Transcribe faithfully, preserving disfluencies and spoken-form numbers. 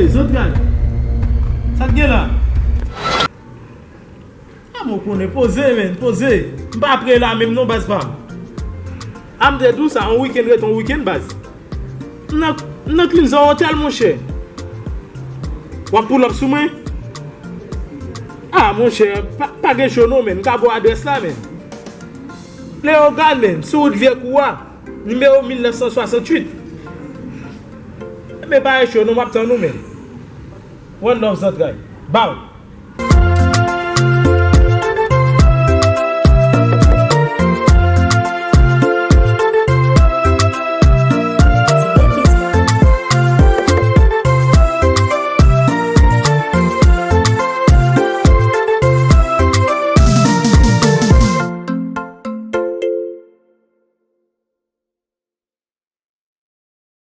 Zantray, sa k gen la? A, mwen konnen, poze, men, poze. M pa pre la menm non, baz pa m. A, m te di w sa, yon wikenn ret yon wikenn, baz. M nan, m nan Cleanza Hotel, monchè. W ap pull up sou mwen? A, monchè, pa, pa gen cho non, men. M ka ba w adrès la, men. Leyogàn, men, sou wout Vye Kou a, nimewo mil nèf san swasantuit. Men pa gen cho non, m ap tann ou, men. One love, Zantray. Bow.